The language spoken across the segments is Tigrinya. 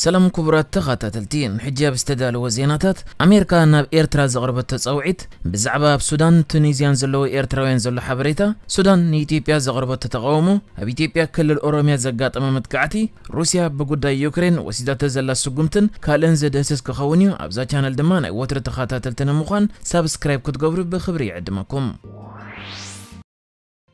ሰላም ክቡራት ተኸታተልቲ፣ ንሕጂ ኣብ ዝተዳለወ ዜናታት፣ ኣሜሪካ ናብ ኤርትራ ዘቕረበቶ ጻውዒት፣ ብዛዕባ ኣብ ሱዳን፣ ቱኒዝያን ዘለዉ ኤርትራውያን ዘሎ ሓበሬታ፣ ሱዳን ንኢትዮጵያ ዘቕረበቶ ተቓውሞ፣ ኣብ ኢትዮጵያ ክልል ኦሮምያ ዘጋጠመ መጥቃዕቲ፣ ሩስያ ብጉዳይ ዩክሬን ወሲዳቶ ዘላ ስጉምትን ካልእን ዘድህስስ ክኸውን እዩ። ኣብዛ ቻነል ድማ ናይ ወትሩ ተኸታተልቲ ንምዃን ሳብስክራይብ ክትገብሩ ብኽብሪ ይዕድመኩም።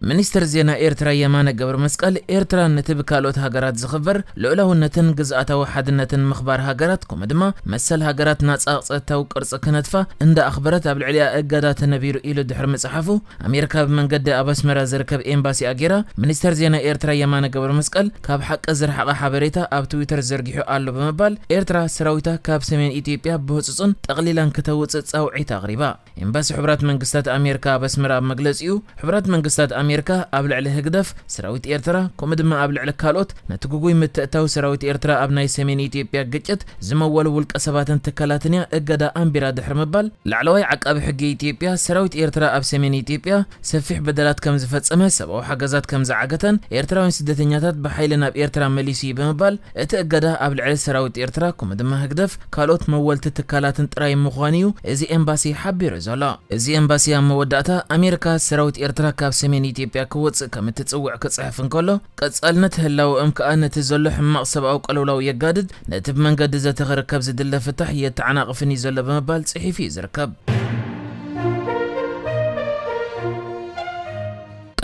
ሚኒስትር ዜና ኤርትራ የማነ ገብረ መስቀል፣ ኤርትራ ነቲ ብካልኦት ሃገራት ዝኽበር ልኡላውነትን ግዝኣታዊ ሓድነትን ምኽባር ሃገራት፣ ከምኡ ድማ መሰል ሃገራት ናጻ ጸጥታዊ ቅርጺ ክነድፋ እንዳ ኣኽበረት ኣብ ልዕሊኣ እገዳ ተነቢሩ ኢሉ ድሕሪ ምጽሓፉ፣ ኣሜሪካ ብመንገዲ ኣብ ኣስመራ ዝርከብ ኤምባሲኣ ጌራ፣ ሚኒስትር ዜና ኤርትራ የማነ ገብረ መስቀል ካብ ሓቂ ዝረሓቐ ሓበሬታ ኣብ ትዊተር ዘርጊሑ ኣሎ ብምባል፣ ኤርትራ ሰራዊታ ካብ ሰሜን ኢትዮጵያ ብህጹጽን ጠቕሊላን ክተውጽእ ጻውዒት ኣቕሪባ። ኤምባሲ ሕቡራት መንግስታት ኣሜሪካ ኣብ ኣስመራ ኣብ መግለጺኡ፣ ሕቡራት መንግስታት ኣሜሪካ ኣብ ልዕሊ ህግደፍ፣ ሰራዊት ኤርትራ፣ ከምኡ ድማ ኣብ ልዕሊ ካልኦት ነቲ ግጉይ ምትእታው ሰራዊት ኤርትራ ኣብ ናይ ሰሜን ኢትዮጵያ ግጭት ዝመወሉ ውልቀ ሰባትን ትካላትን እያ እገዳ ኣንቢራ ድሕሪ ምባል፣ ላዕለዋይ ዓቃቢ ሕጊ ኢትዮጵያ፣ ሰራዊት ኤርትራ ኣብ ሰሜን ኢትዮጵያ ሰፊሕ በደላት ከም ዝፈጸመ፣ ሰብኣዊ ሓገዛት ከም ዝዓገተን ኤርትራውያን ስደተኛታት ብሓይሊ ናብ ኤርትራ መሊሱ እዩ ብምባል፣ እቲ እገዳ ኣብ ልዕሊ ሰራዊት ኤርትራ፣ ከምኡ ድማ ህግደፍ፣ ካልኦት መወልቲ ትካላትን ጥራይ ምዃኑ እዩ እዚ ኤምባሲ ሓቢሩ ዘሎ። እዚ ኤምባሲ ኣብ መወዳእታ፣ ኣሜሪካ ሰራዊት ኤርትራ ካብ ሰሜን ኢትዮጵያ ክወጽእ ከም እትጽውዕ ክጽሕፍ እንከሎ፣ ቀጻልነት ህላወኦም ከኣ ነቲ ዘሎ ሕማቕ ሰብኣዊ ቅልውላው የጋድድ፣ ነቲ ብመንገዲ ዘተ ክርከብ ዝድለ ፍታሕ የተዓናቕፍን እዩ ዘሎ ብምባል ጽሒፉ እዩ ዝርከብ።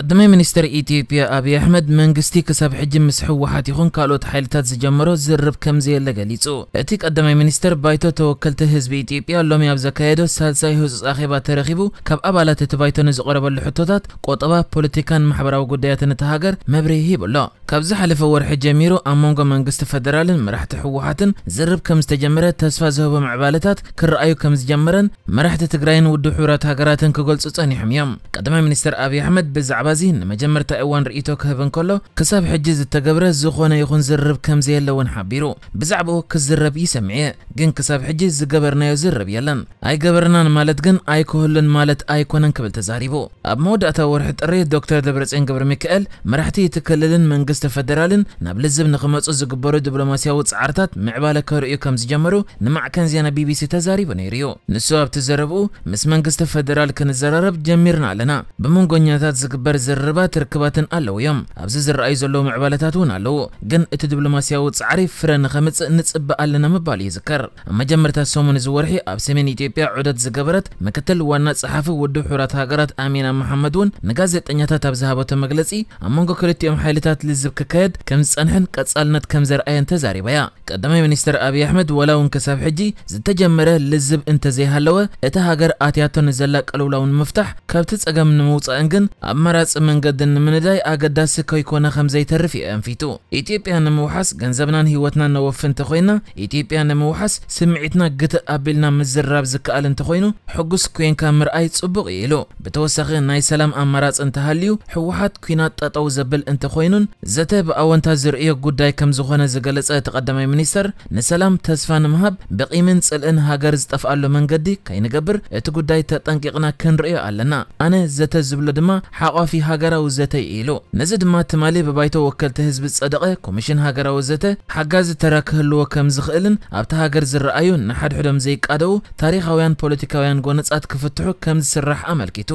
ቀዳማይ ሚኒስትር ኢትዮጵያ ኣብይ ኣሕመድ፣ መንግስቲ ክሳብ ሕጂ ምስ ህወሓት ይኹን ካልኦት ሓይልታት ዝጀመሮ ዝርርብ ከም ዘየለ ገሊጹ። እቲ ቀዳማይ ሚኒስትር፣ ባይቶ ተወከልቲ ህዝቢ ኢትዮጵያ ሎሚ ኣብ ዘካየዶ ሳልሳይ ህጹጽ ኣኼባ ተረኺቡ፣ ካብ ኣባላት እቲ ባይቶ ንዝቐረበሉ ሕቶታት፣ ቆጠባ፣ ፖለቲካን ማሕበራዊ ጉዳያትን እታ ሃገር መብርሂ ሂቡ ኣሎ። ካብ ዝሓለፈ ወርሒ ጀሚሩ፣ ኣብ መንጎ መንግስቲ ፈደራልን መራሕቲ ህወሓትን ዝርርብ ከም ዝተጀመረ፣ ተስፋ ዝህቡ ምዕባለታት ክረኣዩ ከም ዝጀመረን መራሕቲ ትግራይን ውድብ ሕቡራት ሃገራትን ክገልጹ ጸኒሖም እዮም። ቀዳማይ ሚኒስትር ኣብይ ኣሕመድ ብዛዕባ እዚ ንመጀመርታ እዋን ርእይቶ ክህብ እንከሎ፣ ክሳብ ሕጂ ዝተገብረ ዝኾነ ይኹን ዝርርብ ከም ዘየለ እውን ሓቢሩ። ብዛዕባኡ ክዝረብ ይሰምዕ እየ፣ ግን ክሳብ ሕጂ ዝገበርናዮ ዝርርብ የለን። ኣይገበርናን ማለት ግን ኣይክህሉን ማለት ኣይኮነን ክብል ተዛሪቡ። ኣብ መወዳእታ ወርሒ ጥሪ፣ ዶክተር ደብረጽዮን ገብረ ሚካኤል፣ መራሕቲ እቲ ክልልን መንግስቲ ፈደራልን ናብ ልዝብ ንኽመጹ ዝግበሩ ዲፕሎማስያዊ ጻዕርታት ምዕባለ ከርእዩ ከም ዝጀመሩ ንማዕከን ዜና ቢቢሲ ተዛሪቡ ነይሩ እዩ። ንሱ ኣብቲ ዘረብኡ፣ ምስ መንግስቲ ፈደራል ክንዘራረብ ጀሚርና ኣለና። ብመንጎኛታት ዝግበር ዝርርባት ርክባትን ኣለዉ እዮም። ኣብዚ ዝረኣዩ ዘለዉ ምዕባለታት እውን ኣለዉ። ግን እቲ ዲፕሎማስያዊ ጻዕሪ ፍረ ንኸምጽእ ንጽበ ኣለና ምባሉ ይዝከር። ኣብ መጀመርታ ሰሙን እዚ ወርሒ ኣብ ሰሜን ኢትዮጵያ ዑደት ዝገበረት ምክትል ዋና ጸሓፊ ውድብ ሕቡራት ሃገራት ኣሚና መሓመድ እውን ንጋዜጠኛታት ኣብ ዝሃበቶ መግለጺ፣ ኣብ መንጎ ክልቲኦም ሓይልታት ልዝብ ክካየድ ከም ዝጸንሐን ቀጻልነት ከም ዘርኣየን ተዛሪባ እያ። ቀዳማይ ሚኒስትር ኣብይ ኣሕመድ፣ ዋላ እውን ክሳብ ሕጂ ዝተጀመረ ልዝብ እንተዘይሃለወ፣ እታ ሃገር ኣትያቶ ንዘላ ቅልውላው ንምፍታሕ ካብቲ ጸገም ንምውጻእን ግን ኣማራጺ መንገዲ ንምንዳይ ኣገዳሲ ከይኮነ ከም ዘይተርፍ እዩ ኣንፊቱ። ኢትዮጵያ ንምውሓስ ገንዘብናን ህይወትናን ነወፊ እንተኾይና፣ ኢትዮጵያ ንምውሓስ ስምዒትና ግትእ ኣቢልና ምዝርራብ ዝከኣል እንተኾይኑ፣ ሕጉስ ኮይንካ ምርኣይ ጽቡቕ እዩ ኢሉ። ብተወሳኺ፣ ናይ ሰላም ኣማራጺ እንተሃልዩ፣ ህወሓት ኲናት ጠጠው ዘብል እንተኾይኑን ዘተ ብኣወንታ ዝርእዮ ጉዳይ ከም ዝኾነ ዝገለጸ እቲ ቀዳማይ ሚኒስተር፣ ንሰላም ተስፋ ንምሃብ ብቂምን ጽልእን ሃገር ዝጠፍኣሉ መንገዲ ከይንገብር እቲ ጉዳይ ተጠንቂቕና ክንርእዮ ኣለና። ኣነ ዘተ ዝብሎ ድማ ሓቋፊ ሃገራዊ ዘተ እዩ ኢሉ። ነዚ ድማ ትማሊ ብባይቶ ወከልቲ ህዝቢ ዝጸደቐ ኮሚሽን ሃገራዊ ዘተ ሓጋዚ ተራ ክህልዎ ከም ዝኽእልን ኣብቲ ሃገር ዝረኣዩ ንሓድሕዶም ዘይቃደው ታሪኻውያን ፖለቲካውያን ጎነጻት ክፍትሑ ከም ዝስራሕ ኣመልኪቱ።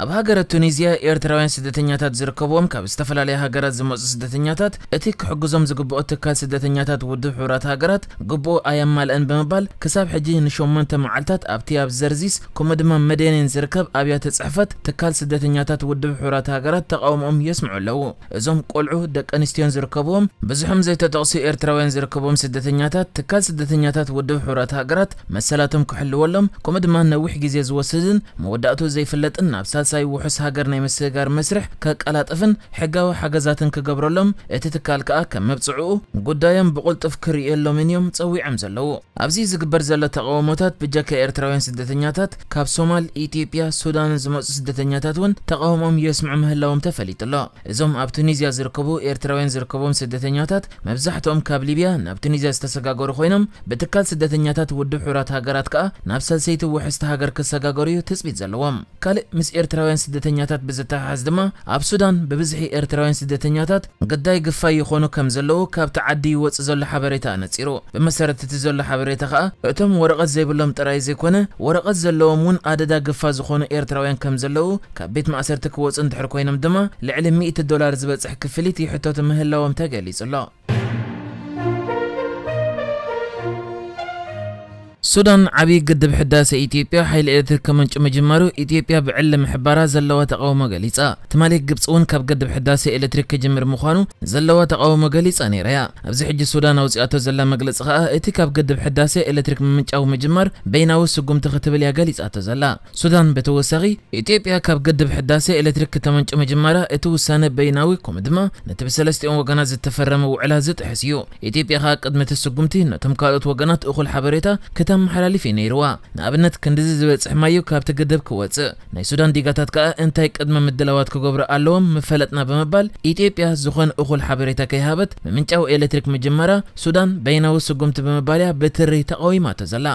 ኣብ ሃገረ ቱኒዝያ ኤርትራውያን ስደተኛታት ዝርከብዎም ካብ ዝተፈላለያ ሃገራት ዝመጹ ስደተኛታት እቲ ክሕግዞም ዝግብኦ ትካል ስደተኛታት ውድብ ሕቡራት ሃገራት ግብኡ ኣየማልአን ብምባል ክሳብ ሕጂ ንሸሞንተ መዓልታት ኣብቲ ኣብ ዘርዚስ ከምኡ ድማ መዴኔን ዝርከብ ኣብያተ ጽሕፈት ትካል ስደተኛታት ውድብ ሕቡራት ሃገራት ተቃውሞኦም የስምዑ ኣለዉ። እዞም ቆልዑ ደቂ ኣንስትዮን ዝርከብዎም ብዙሕም ዘይተጠቕሱ ኤርትራውያን ዝርከብዎም ስደተኛታት ትካል ስደተኛታት ውድብ ሕቡራት ሃገራት መሰላቶም ክሕልወሎም ከምኡ ድማ ነዊሕ ግዜ ዝወስድን መወዳእቱ ዘይፍለጥን ናብ ሳልሳይ ውሑስ ሃገር ናይ ምስግጋር መስርሕ ከቀላጥፍን ሕጋዊ ሓገዛትን ክገብረሎም እቲ ትካል ከኣ ከም መብጽዕኡ ጉዳዮም ብቕልጡፍ ክርእየሎምን እዮም ጸዊዖም ዘለዉ። ኣብዚ ዝግበር ዘሎ ተቓውሞታት ብጀካ ኤርትራውያን ስደተኛታት ካብ ሶማል፣ ኢትዮጵያ፣ ሱዳንን ዝመጹ ስደተኛታት እውን ተቓውሞኦም የስምዑ ምህላዎም ተፈሊጡ ኣሎ። እዞም ኣብ ቱኒዝያ ዝርከቡ ኤርትራውያን ዝርከቦም ስደተኛታት መብዛሕትኦም ካብ ሊብያ ናብ ቱኒዝያ ዝተሰጋገሩ ኮይኖም ብትካል ስደተኛታት ውድብ ሕቡራት ሃገራት ከኣ ናብ ሳልሰይቲ ውሕስቲ ሃገር ክሰጋገሩ እዩ ትጽቢት ዘለዎም። ካልእ ምስ ኤርትራ ኤርትራውያን ስደተኛታት ብዝተሓዝ ድማ፣ ኣብ ሱዳን ብብዝሒ ኤርትራውያን ስደተኛታት ግዳይ ግፋይ ይኾኑ ከም ዘለዉ ካብቲ ዓዲ ይወጽእ ዘሎ ሓበሬታ ኣነጺሩ። ብመሰረት እቲ ዘሎ ሓበሬታ ከኣ፣ እቶም ወረቐት ዘይብሎም ጥራይ ዘይኮነ፣ ወረቐት ዘለዎም እውን ኣደዳ ግፋ ዝኾኑ ኤርትራውያን ከም ዘለዉ፣ ካብ ቤት ማእሰርቲ ክወጹ እንድሕር ኮይኖም ድማ፣ ልዕሊ ሚእቲ ዶላር ዝበጽሕ ክፍሊት ይሕተቱ ምህላዎም ተገሊጹ ኣሎ። ሱዳን፣ ዓብዪ ግድብ ሕዳሰ ኢትዮጵያ ሓይሊ ኤሌክትሪክ ከመንጩ ምጅማሩ ኢትዮጵያ ብዕሊ ምሕባራ ዘለዋ ተቓውሞ ገሊጻ። ትማሊ ግብጺ እውን ካብ ግድብ ሕዳሰ ኤሌክትሪክ ክጅምር ምዃኑ ዘለዋ ተቓውሞ ገሊጻ ነይራ እያ። ኣብዚ ሕጂ ሱዳን ኣውጺኣቶ ዘላ መግለጺ ከኣ፣ እቲ ካብ ግድብ ሕዳሰ ኤሌክትሪክ ምምንጫው ምጅማር በይናዊ ስጉምቲ ክትብል እያ ገሊጻቶ ዘላ። ሱዳን ብተወሳኺ፣ ኢትዮጵያ ካብ ግድብ ሕዳሰ ኤሌክትሪክ ክተመንጩ ምጅማራ እቲ ውሳነ በይናዊ፣ ከምኡ ድማ ነቲ ብሰለስቲኦም ወገናት ዝተፈረመ ውዕላት ዝጥሕስ እዩ። ኢትዮጵያ ከኣ ቅድሚ እቲ ስጉምቲ ነቶም ካልኦት ወገናት እኹል ሓበሬታ ክተመሓላልፍ እዩ ነይርዋ። ንኣብነት፣ ክንድዚ ዝበጽሕ ማይ እዩ ካብቲ ግድብ ክወጽእ። ናይ ሱዳን ዲጋታት ከኣ እንታይ ቅድመ ምድላዋት ክገብሩ ኣለዎም ምፈለጥና ብምባል፣ ኢትዮጵያ ዝኾነ እኹል ሓበሬታ ከይሃበት ምምንጫው ኤሌክትሪክ ምጅማራ ሱዳን በይናዊ ስጉምቲ ብምባል እያ ብትሪ ተቓዊማቶ ዘላ።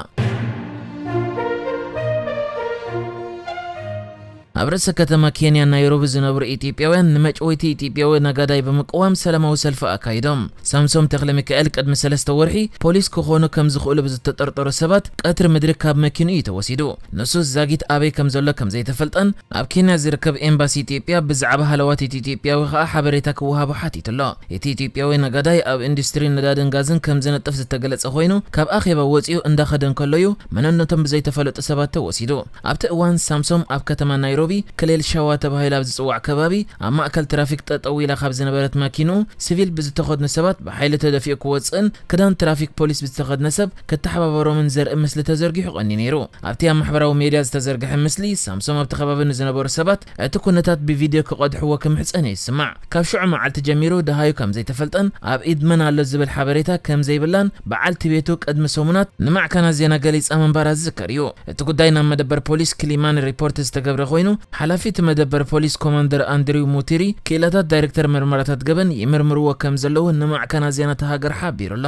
ኣብ ርእሰ ከተማ ኬንያ ናይሮቢ ዝነብሩ ኢትዮጵያውያን ንመጭወይቲ ኢትዮጵያዊ ነጋዳይ ብምቅዋም ሰላማዊ ሰልፊ ኣካይዶም። ሳምሶም ተክለ ሚካኤል ቅድሚ ሰለስተ ወርሒ ፖሊስ ክኾኑ ከም ዝኽእሉ ብዝተጠርጠሩ ሰባት ቀትሪ ምድሪ ካብ መኪኑ እዩ ተወሲዱ። ንሱ ዛጊት ኣበይ ከም ዘሎ ከም ዘይተፈልጠን ኣብ ኬንያ ዝርከብ ኤምባሲ ኢትዮጵያ ብዛዕባ ሃለዋት እቲ ኢትዮጵያዊ ከኣ ሓበሬታ ክወሃቦ ሓቲቱ ኣሎ። እቲ ኢትዮጵያዊ ነጋዳይ ኣብ ኢንዱስትሪ ነዳድን ጋዝን ከም ዝነጥፍ ዝተገለጸ ኮይኑ፣ ካብ ኣኼባ ወጺኡ እንዳኸደ እንከሎ እዩ መንነቶም ብዘይተፈለጡ ሰባት ተወሲዱ። ኣብቲ እዋን ሳምሶም ኣብ ከተማ ናይሮቢ ክሌል ሻዋ ተባሂሉ ኣብ ዝጽዋዕ ከባቢ ኣብ ማእከል ትራፊክ ጠጠው ኢላ ካብ ዝነበረት ማኪንኡ ሲቪል ብዝተኸድኑ ሰባት ብሓይሊ ተደፊኡ ክወጽእን ክዳን ትራፊክ ፖሊስ ብዝተኸድነ ሰብ ክተሓባበሮምን ዘርኢ ምስሊ ተዘርጊሑ ቀንዩ ነይሩ። ኣብቲ ኣብ ማሕበራዊ ሜድያ ዝተዘርግሐ ምስሊ ሳምሶም ኣብቲ ከባቢ ንዝነበሩ ሰባት እቲ ኩነታት ብቪድዮ ክቐድሕዎ ክምሕጸን ይስማዕ። ካብ ሽዑ መዓልቲ ጀሚሩ ደሃዩ ከም ዘይተፈልጠን ኣብ ኢድ መን ኣሎ ዝብል ሓበሬታ ከም ዘይብላን በዓልቲ ቤቱ ቅድሚ ሰሙናት ንማዕከናት ዜና ገሊጻ ምንባራ ዝዝከር እዩ። እቲ ጉዳይ ናብ መደበር ፖሊስ ክሊማን ሪፖርት ዝተገብረ ኮይኑ፣ ሓላፊ እቲ መደበር ፖሊስ ኮማንደር ኣንድሪው ሙቲሪ፣ ክኢላታት ዳይሬክተር መርመራታት ገበን ይምርምርዎ ከም ዘለዉ ንማዕከናት ዜና እታ ሃገር ሓቢሩ ኣሎ።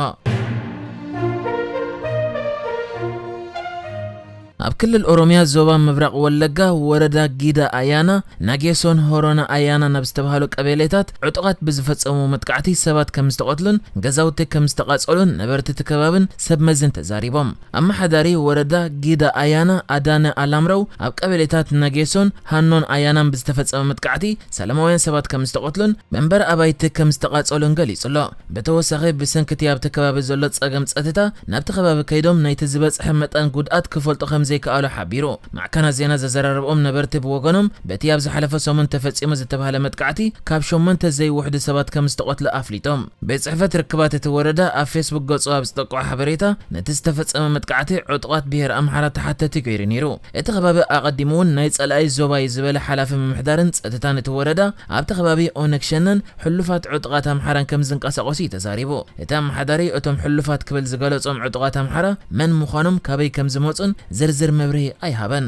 ኣብ ክልል ኦሮሚያ ዞባ ምብራቕ ወለጋ ወረዳ ጊዳ ኣያና፣ ናጌሶን ሆሮና ኣያና ናብ ዝተባሃሉ ቀበሌታት ዕጡቓት ብዝፈጸሙ መጥቃዕቲ ሰባት ከም ዝተቐትሉን ገዛውቲ ከም ዝተቓጸሉን ነበርቲ እቲ ከባብን ሰብ መዝን ተዛሪቦም። ኣመሓዳሪ ወረዳ ጊዳ ኣያና ኣዳነ ኣላምረው፣ ኣብ ቀበሌታት ናጌሶን ሃኖን ኣያናን ብዝተፈጸመ መጥቃዕቲ ሰላማውያን ሰባት ከም ዝተቐትሉን መንበሪ ኣባይቲ ከም ዝተቓጸሉን ገሊጹ ኣሎ። ብተወሳኺ፣ ብሰንኪ እቲ ኣብቲ ከባቢ ዘሎ ጸገም ጸጥታ፣ ናብቲ ከባቢ ከይዶም ናይቲ ዝበጽሐ መጠን ጉድኣት ክፈልጡ ከም ዘይከኣሉ ሓቢሩ። ማዕከናት ዜና ዘዘራረብኦም ነበርቲ ብወገኖም፣ በቲ ኣብ ዝሓለፈ ሰሙን ተፈጺሙ ዝተባህለ መጥቃዕቲ ካብ ሸሞንተ ዘይውሕዱ ሰባት ከም ዝተቐትሉ ኣፍሊጦም። ቤት ጽሕፈት ርክባት እቲ ወረዳ ኣብ ፌስቡክ ገጹ ኣብ ዝጠቅዖ ሓበሬታ፣ ነቲ ዝተፈጸመ መጥቃዕቲ ዕጡቓት ብሄር ኣምሓራ ተሓተቲ ገይሩ ነይሩ። እቲ ከባቢ ኣቐዲሙ እውን ናይ ጸላኢ ዞባ እዩ ዝበለ ሓላፊ ምምሕዳርን ጸጥታን እቲ ወረዳ፣ ኣብቲ ከባቢ ኦነግ ሸነን ሕሉፋት ዕጡቓት ኣምሓራን ከም ዝንቀሳቐሱ እዩ ተዛሪቡ። እቲ ኣመሓዳሪ እቶም ሕሉፋት ክብል ዝገለጾም ዕጡቓት ኣምሓራ መን ምዃኖም፣ ካበይ ከም ዝመጹን ዝርዝር መብርሂ ኣይሃበን።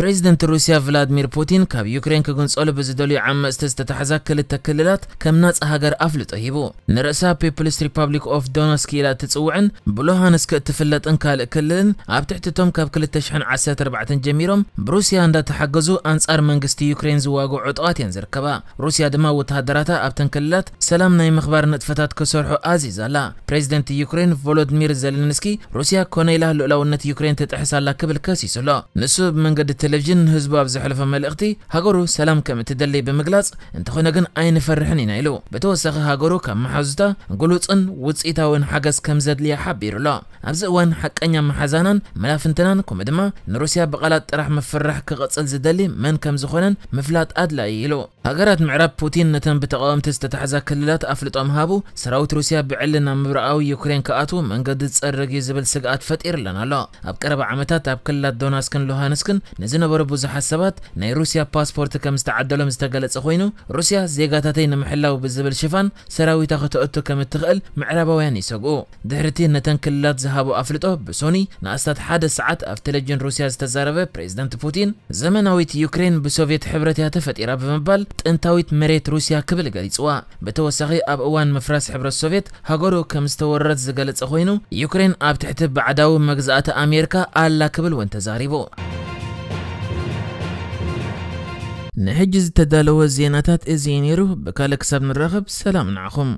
ፕሬዚደንት ሩስያ ቭላድሚር ፑቲን ካብ ዩክሬን ክግንጸሉ ብዝደልዩ ዓመጽቲ ዝተታሕዛ ክልተ ክልላት ከም ናጻ ሃገር ኣፍልጦ ሂቡ። ንርእሳ ፒፕልስ ሪፓብሊክ ኦፍ ዶነስክ ኢላ እትጽውዕን ብሉሃንስክ እትፍለጥን ካልእ ክልልን ኣብ ትሕቲ እቶም ካብ ክልተ ሽሕን ዓሰርተ ኣርባዕተን ጀሚሮም ብሩስያ እንዳተሓገዙ ኣንጻር መንግስቲ ዩክሬን ዝዋግኡ ዕጡቓት እየን ዝርከባ። ሩስያ ድማ ወተሃደራታ ኣብተን ክልላት ሰላም ናይ ምኽባር ንጥፈታት ክሰርሑ ኣዚዛ ኣላ። ፕሬዚደንት ዩክሬን ቮሎድሚር ዘለንስኪ፣ ሩስያ ኮነ ኢላ ልኡላውነት ዩክሬን ትጥሕስ ኣላ ክብል ከሲሱ ኣሎ። ንሱ ብመንገዲ ቴሌቪዥን ንህዝቡ ኣብ ዘሕለፎ መልእኽቲ፣ ሃገሩ ሰላም ከም እትደሊ ብምግላጽ፣ እንተኾነ ግን ኣይንፈርሕን ኢና ኢሉ። ብተወሳኺ ሃገሩ ካብ መሓዙታ ግሉጽን ውጽኢታውን ሓገዝ ከም ዘድልያ ሓቢሩ ኣሎ። ኣብዚ እዋን ሓቀኛ መሓዛናን መላፍንትናን፣ ከምኡ ድማ ንሩስያ ብቓላት ጥራሕ ምፍርራሕ ክቕጽል ዝደሊ መን ከም ዝኾነን ምፍላጥ ኣድላዪ ኢሉ። ሃገራት ምዕራብ ፑቲን ነተን ብተቓወምቲ ዝተታሕዛ ክልላት ኣፍልጦ ምሃቡ፣ ሰራዊት ሩስያ ብዕሊ ናብ ምብራቓዊ ዩክሬን ክኣትዉ መንገዲ ዝጸርግ እዩ ዝብል ስግኣት ፈጢርለን ኣሎ። ኣብ ቀረባ ዓመታት ኣብ ክልላት ዶናስክን ሉሃንስክን ንዝነበሩ ብዙሓት ሰባት ናይ ሩስያ ፓስፖርት ከም ዝተዓደሎም ዝተገለጸ ኮይኑ፣ ሩስያ ዜጋታተይ ንምሕላው ብዝብል ሽፋን ሰራዊታ ከተእቱ ከም እትኽእል ምዕራባውያን ይሰግኡ። ድሕሪ እቲ ነተን ክልላት ዝሃቦ ኣፍልጦ፣ ብሶኒ ንኣስታት ሓደ ሰዓት ኣብ ቴሌቪዥን ሩስያ ዝተዛረበ ፕሬዚደንት ፑቲን፣ ዘመናዊት ዩክሬን ብሶቭየት ሕብረት እያ ተፈጢራ ብምባል፣ ጥንታዊት መሬት ሩስያ ክብል ገሊጽዋ። ብተወሳኺ ኣብ እዋን ምፍራስ ሕብረት ሶቪየት ሃገሩ ከም ዝተወረረት ዝገለጸ ኮይኑ፣ ዩክሬን ኣብ ትሕቲ ባዕዳዊ መግዛእቲ ኣሜሪካ ኣላ ክብል እውን ተዛሪቡ። ንሕጂ ዝተዳለወ ዜናታት እዚ እዩ ነይሩ። ብካልእ ክሳብ ንራኸብ ሰላም ንዓኹም።